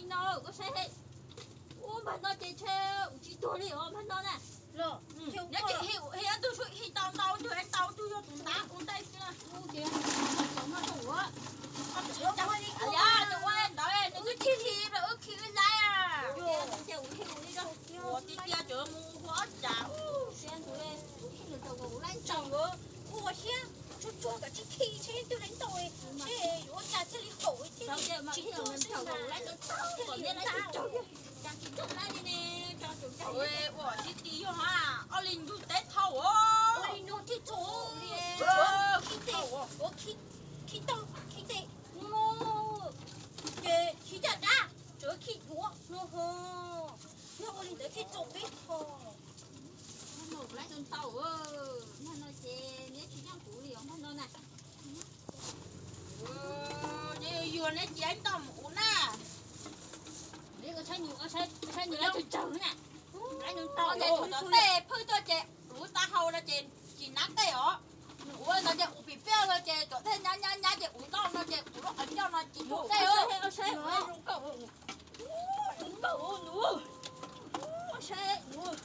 No koj saib, ub, npag no ces ntshe ua tsis tuag li os npag no na. Neb tsis hij, hij ob tug, hij tau ntau tug, tau tug yog tus ntab ua ntej xwb na. Ua ntawd nws twb khi khi, wb khi wb laib. Ua tiag tiag, cov mus ua ob cas, ua siab tsuag tsuag kom tsis khi, seb leej twg laib ntau, seb yuav ua cas thiaj li haum, thiaj li tsis tuag xwb na. Ua tib ti yog ha, ob li ntug teb thau os. Ua li no thiaj txaus li, ua khi tau khi tes no, ces khi caj dab, tsuav khi duav no ho. Yog ua li ntawd thiaj txaus peb ho. Npag no kuv laib ntau ntau, npag no ces neb tsis nyob kuv li os npag no na. Neb yuag yuag neb cia ib ntoj mus kuv na. Neb saib nws, saib nws laib tsawg tsawg na. Laib ntau ntau, tom tej phwj tuaj ces uv taub hau no ces tsis nab tej os. Uv no ces uv pim piaj no ces tom tej nyab nyab nyab ces uv ntoj no ces uv lub qhov ncauj no ces tuaj tej. Saib, saib, saib,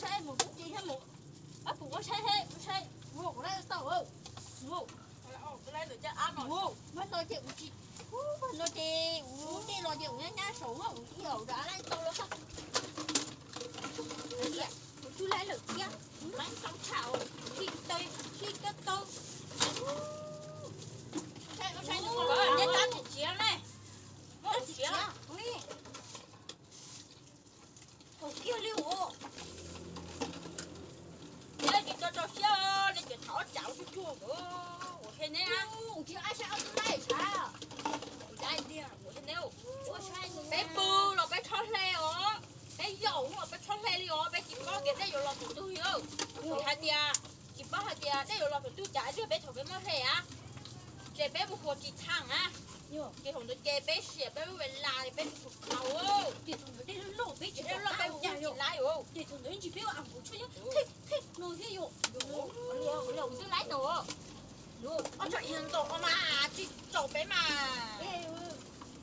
saib mus kuv ces thiab mus. Ab, kuv ua saib, ua saib, kuv laib tau. Npag no ces kuv tsis, npag no ces kuv tej los ces kuv nyab nyab saum no kuv ib yam laib tau los. Kuv twb laib lawm thiab, laib tau tshaj, khi tau, khi tau tau. Neb tab tsis txiav ne, tab tsis txiav. Haum kiag li os. Neb tsis tso rau siab, neb tseem tham ob tsav tsuag tsuag, ua he neb. Peb pw los peb rho hle os, peb yaum los peb rho hle li os, peb tsis paub tias dej yuav los thaum twg li. Hais tias tsis paub hais tias dej yuav los thaum twg, cas ib pliag peb thaum peb muab hle a, ces peb mus huas tsis thaam a, ces thaum ntawd ces peb siam peb lub ves las peb tsis tshua tau. Ces thaum ntawd dej loj loj peb tsis tau, ces thaum ntawd ntsis peb ua am nkaus tshuaj nyob.